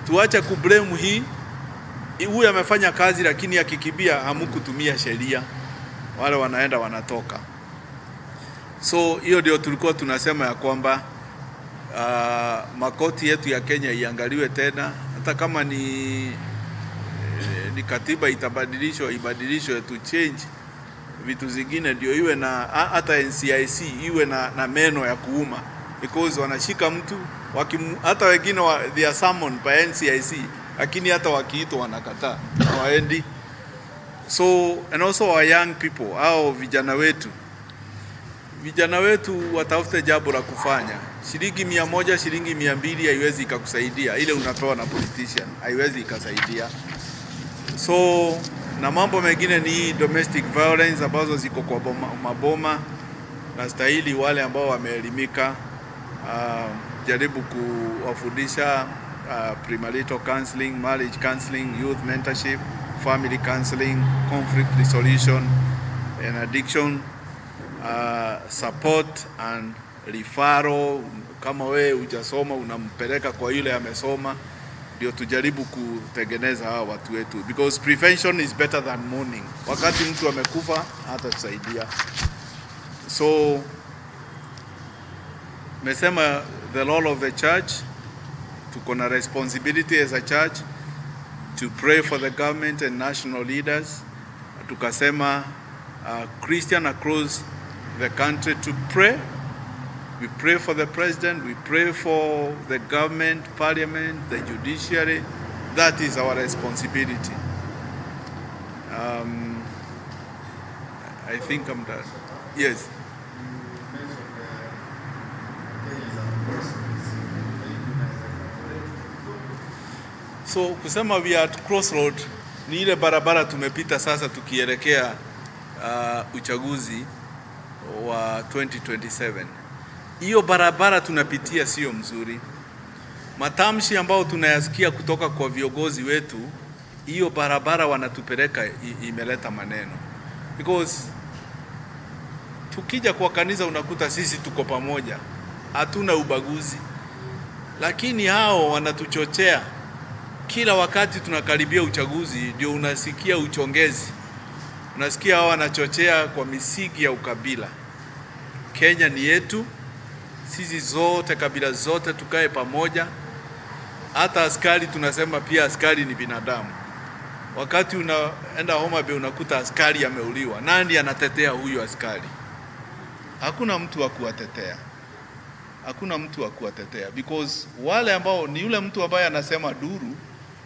Tuache kublame hii, huyu amefanya kazi lakini akikimbia hamkutumia sheria, wale wanaenda wanatoka. So hiyo ndio tulikuwa tunasema ya kwamba makoti yetu ya Kenya iangaliwe tena, hata kama ni katiba itabadilishwa, ibadilishwe to change vitu zingine, ndio iwe na hata NCIC iwe na meno ya kuuma, because wanashika mtu hata wengine they are summoned by NCIC, lakini hata wakiitwa wanakataa, hawaendi. So and also our young people, au vijana wetu watafute jambo la kufanya. Shilingi 100, shilingi 200 haiwezi ikakusaidia, ile unapewa na politician haiwezi ikasaidia. So na mambo mengine ni hii domestic violence ambazo ziko kwa maboma, na stahili wale ambao wameelimika jaribu kuwafundisha premarital counseling, marriage counseling, youth mentorship, family counseling, conflict resolution and addiction support and referral. Kama wewe hujasoma unampeleka kwa yule amesoma, ndio tujaribu kutengeneza hawa watu wetu, because prevention is better than mourning. Wakati mtu amekufa hatatusaidia. So mesema the role of the church, tuko na responsibility as a church to pray for the government and national leaders. Tukasema Christian across the country to pray. We pray for the president, we pray for the government, parliament, the judiciary. That is our responsibility. I think I'm done. Yes. You mentioned Kenya is at crossroads. Maybe unaweza elaborate kidogo? So kusema we are at crossroad ni ile barabara tumepita sasa tukielekea uchaguzi wa 2027. Hiyo barabara tunapitia sio mzuri. Matamshi ambayo tunayasikia kutoka kwa viongozi wetu, hiyo barabara wanatupeleka imeleta maneno, because tukija kwa kanisa unakuta sisi tuko pamoja, hatuna ubaguzi, lakini hao wanatuchochea kila wakati tunakaribia uchaguzi, ndio unasikia uchongezi, unasikia hao wanachochea kwa misingi ya ukabila. Kenya ni yetu sisi zote, kabila zote tukae pamoja. Hata askari tunasema pia askari ni binadamu. Wakati unaenda Homa Bay unakuta askari ameuliwa, nani anatetea huyu askari? Hakuna mtu wa kuwatetea, hakuna mtu wa kuwatetea because wale ambao ni yule mtu ambaye anasema duru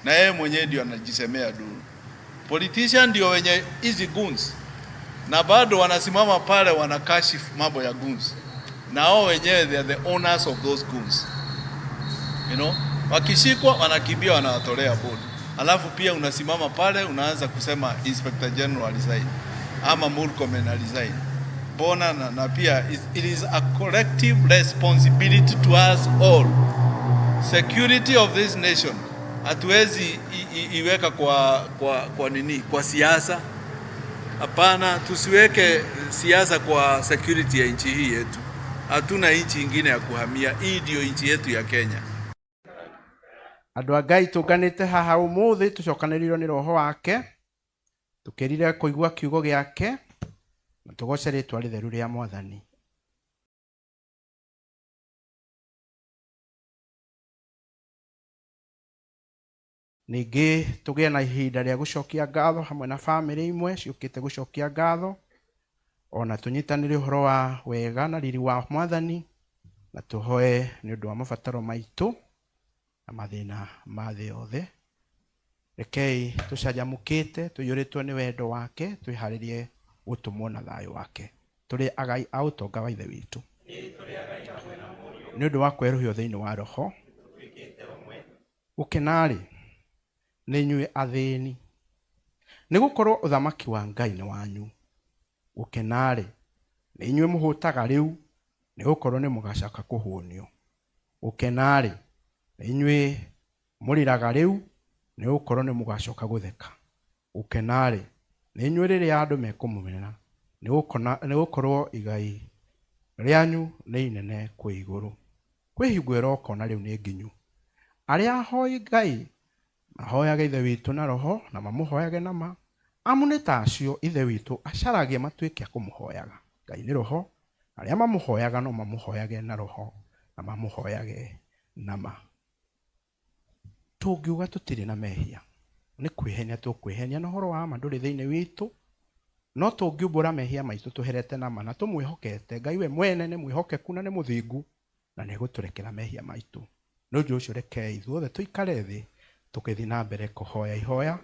na yeye mwenyewe ndio anajisemea duru. Politician ndio wenye hizi guns na bado wanasimama pale wanakashifu mambo ya guns, na wao wenyewe they are the owners of those guns. Wakishikwa wanakimbia wanawatolea bodi, alafu pia unasimama pale unaanza kusema Inspector General resign ama Murkomen resign. Mbona na pia it is a collective responsibility to us all. Security of this nation hatuwezi iweka kwa nini, kwa siasa. Hapana, tusiweke siasa kwa security ya nchi hii yetu. Hatuna nchi ingine ya kuhamia. Hii ndio nchi yetu ya Kenya. Andũ a Ngai, tũnganĩte haha ũmũthĩ tũcokanĩrĩirwo nĩ Roho wake, tũkĩrire kũigua kiugo gĩake na tũgoce rĩtwa rĩtheru rĩa Mwathani. Ningĩ tũgĩe na ihinda rĩa gũcokia ngatho hamwe na bamĩrĩ imwe ciũkĩte gũcokia ngatho, ona tũnyitanĩre ũhoro wa wega na riri wa Mwathani, na tũhoe nĩ ũndũ wa mabataro maitũ na mathĩna ma thĩ yothe. Rekei tũcanjamũkĩte tũiyũrĩtwo nĩ wendo wake, twĩharĩrie gũtũmwo na thayũ wake. Tũrĩ agai a ũtonga wa Ithe witũ nĩ ũndũ wa kwerũhio thĩinĩ wa Roho. Gũkena-rĩ nĩ inyuĩ athĩni, nĩ gũkorwo ũthamaki wa Ngai nĩ wanyu. Gũkena-rĩ nĩ inyuĩ mũhũtaga rĩu, nĩ gũkorwo nĩ mũgacoka kũhũnio. Gũkena-rĩ nĩ inyuĩ mũrĩraga rĩu, nĩ gũkorwo nĩ mũgacoka gũtheka. Gũkena-rĩ nĩ inyuĩ rĩrĩa andũ mekũmũmena, nĩ gũkorwo igai rĩanyu nĩ inene kwĩ igũrũ. Kwĩ hingo ĩroka ona rĩu nĩ nginyu, Arĩa ahoi Ngai mahoyage Ithe witũ na roho na mamũhoyage na ma, amu nĩ ta acio Ithe witũ acaragia matuĩke a kũmũhoyaga. Ngai nĩ roho, arĩa mamũhoyaga no mamũhoyage na roho na mamũhoyage na ma. Tũngiuga tũtirĩ na mehia, nĩ kwĩhenia tũkwĩhenia na ũhoro wa ma ndũrĩ thĩinĩ witũ. No tũngiumbũra mehia maitũ tũherete na ma na tũmwĩhokete, Ngai we mwene nĩ mwĩhokeku na nĩ mũthingu na nĩ egũtũrekera mehia maitũ. Nĩ ũndũ ũcio rekei ithuothe tũikare thĩ tũgĩthiĩ na mbere kũhoya ihoya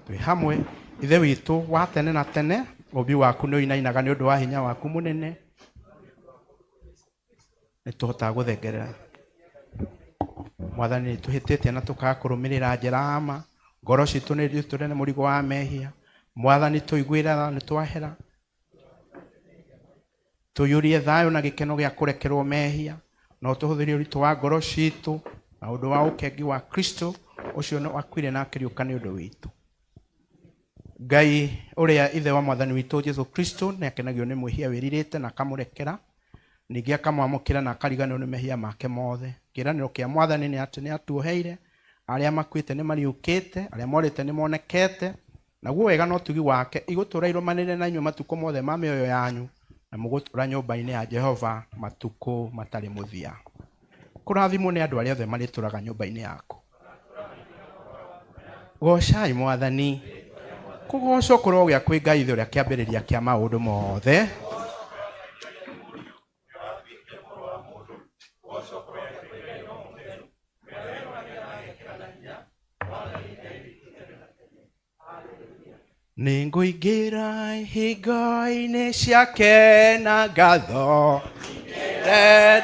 twĩ hamwe. Ithe witũ wa tene na tene, ũmbi waku nĩ ũinainaga nĩ ũndũ wa hinya waku mũnene. Nĩ tũhotaga gũthengerera Mwathani, nĩ tũhĩtĩtie na tũkaga kũrũmĩrĩra njĩra ya ma. Ngoro citũ nĩ nditũre nĩ mũrigo wa mehia. Mwathani, tũiguĩre tha, nĩ twahera. Tũiyũrie thayũ na gĩkeno gĩa kũrekerwo mehia, na ũtũhũthĩrie ũritũ wa ngoro citũ na ũndũ wa ũkengi wa Kristo ũcio nĩ wakuire na akĩriũka nĩ ũndũ witũ. Ngai ũrĩa Ithe wa Mwathani witũ Jesu Kristo nĩ akenagio nĩ mwĩhia wĩrirĩte na akamũrekera, ningĩ akamwamũkĩra na akariganĩrwo nĩ mehia make mothe. Kĩĩranĩro kĩa Mwathani nĩ atĩ nĩ atuoheire, arĩa makuĩte nĩ mariũkĩte, arĩa morĩte nĩ monekete, naguo wega na ũtugi wake igũtũũra irũmanĩrĩre na inyuĩ matukũ mothe ma mĩoyo yanyu, na mũgũtũũra nyũmba-inĩ ya Jehova matukũ matarĩ mũthia. Kũrathimwo nĩ andũ arĩa othe marĩtũũraga nyũmba-inĩ yaku. Goocai Mwathani. Kũgoocwo kũrogĩa kwĩ Ngai Ithe ũrĩa kĩambĩrĩria kĩa maũndũ mothe. Nĩngũingĩra ihingo-inĩ ciake na ngatho,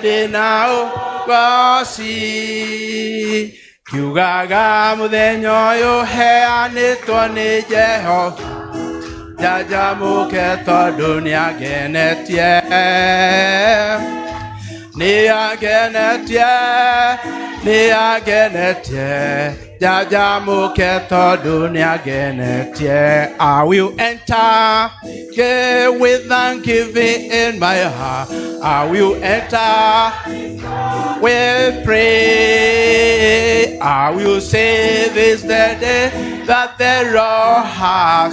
ndĩ na ũgoci, kiugaga mũthenya ũyũ heanĩtwo nĩ Jehova, njanjamũke tondũ nĩangenetie, nĩangenetie, nĩangenetie, njanjamũke tondũ nĩangenetie. I will enter with thanksgiving in my heart. I will enter with praise. I will say this the day that the Lord has.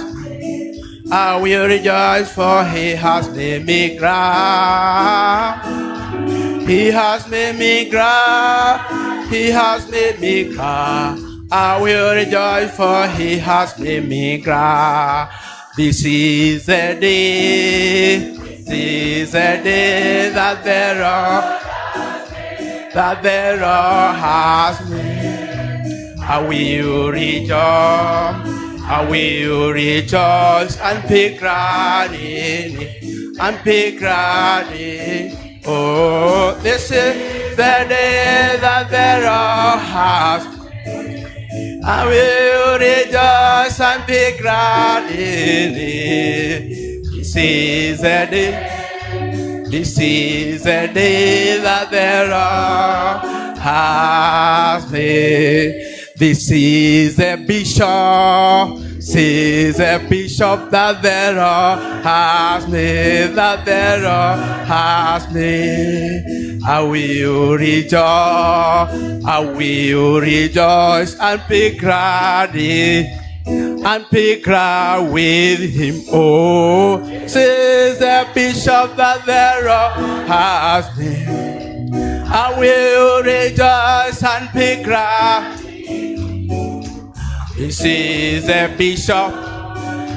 I will rejoice, for he has made me glad. He has made me glad. He has made me glad. I will rejoice, for he has made me glad. This is the day. This is the day that the Lord has made. I will rejoice. I will rejoice and be glad in it, and be glad in it. Oh, this is the day that the Lord has. I will rejoice and be glad in it. This is the day. This is the day that the Lord has made. This is the bishop. This is the bishop that the Lord has made. That the Lord has made. I will rejoice. I will rejoice and be glad in, and be glad with him. Oh, says the bishop that the Lord has made. I will rejoice and be glad. This is the bishop.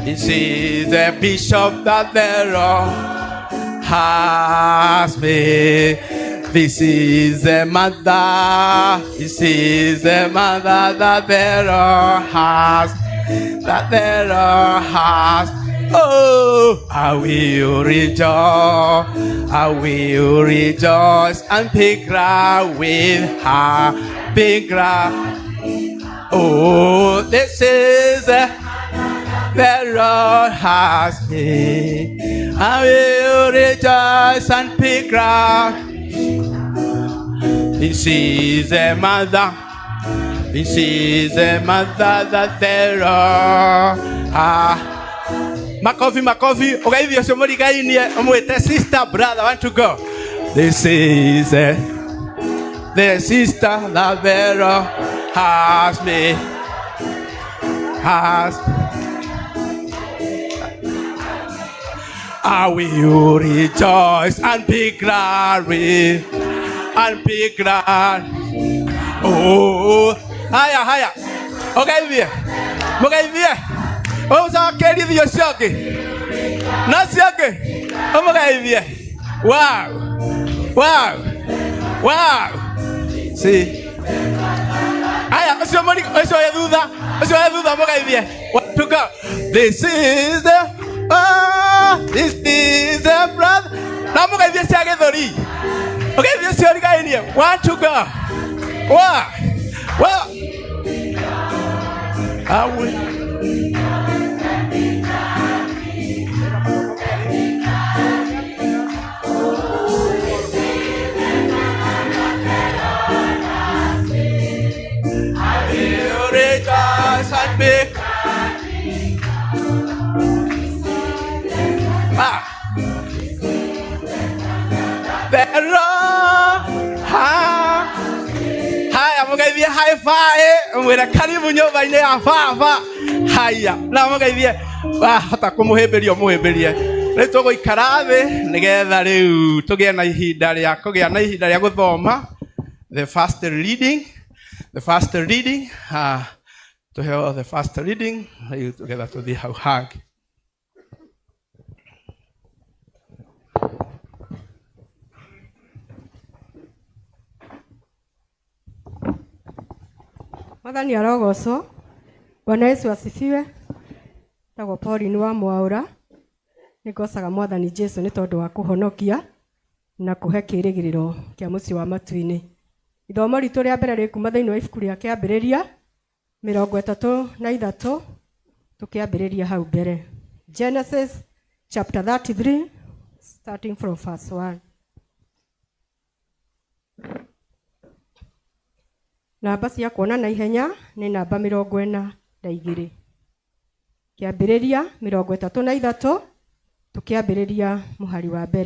This is the bishop that the Lord has made. This is the mother. This is the mother that the Lord has. That the Lord has. Oh, I will rejoice. I will rejoice and be glad with her. Be glad. Oh, this is the Lord has made. I will rejoice and be glad. This is the mother. This is the mother that the Lord has. Makofi, makofi. Ugeithio ũcio mũrigainie ũmwĩte sister, brother, want to go. This is the sister that the Lord Has me. Has. I will rejoice and be glad and be glad. Oh, haya haya. Ũgeithie. Mũgeithie. Ũcokerie thiĩ ũcio ũngĩ. Na ũcio ũngĩ. Ũmũgeithie. Wow. Wow. Wow. See. Aya, ũcio mũri ũcio wĩ thutha. Ũcio wĩ thutha mũgeithie. One to go. This is the oh, this is the brother. Na mũgeithie cia gĩthũri. Ũgeithie cio rigainie. One to go. Wow. Wow. I will. Will rejoice and be. Ah. The Lord. Ha. Haya, mũgeithie high five. Mwĩre karibu nyũmba-inĩ ya baba. Haya, na mũgeithie wahota kũmũhĩmbĩria ũmũhĩmbĩrie. Rĩu tũgũikara thĩ nĩgetha rĩu tũgĩe na ihinda rĩa kũgĩa na ihinda rĩa gũthoma the first reading, the first reading, tũheo the first reading rĩu tũgetha tũthiĩ hau hangĩ. Mwathani arogocwo. Bwana Yesu asifiwe. Tagwo Pauline wa Mwaura. Nĩngocaga Mwathani Jesu nĩ tondũ wa kũhonokia na kũhe kĩĩrĩgĩrĩro kĩa mũciĩ wa matu-inĩ. Ithomo ritũ rĩa mbere rĩkuma thĩinĩ wa ibuku rĩa Kĩambĩrĩria 33 tũkĩambĩrĩria hau mbere. Genesis chapter 33 starting from verse 1. Namba cia kuona na ihenya nĩ namba 42. Kĩambĩrĩria 33 tũkĩambĩrĩria mũhari wa mbere.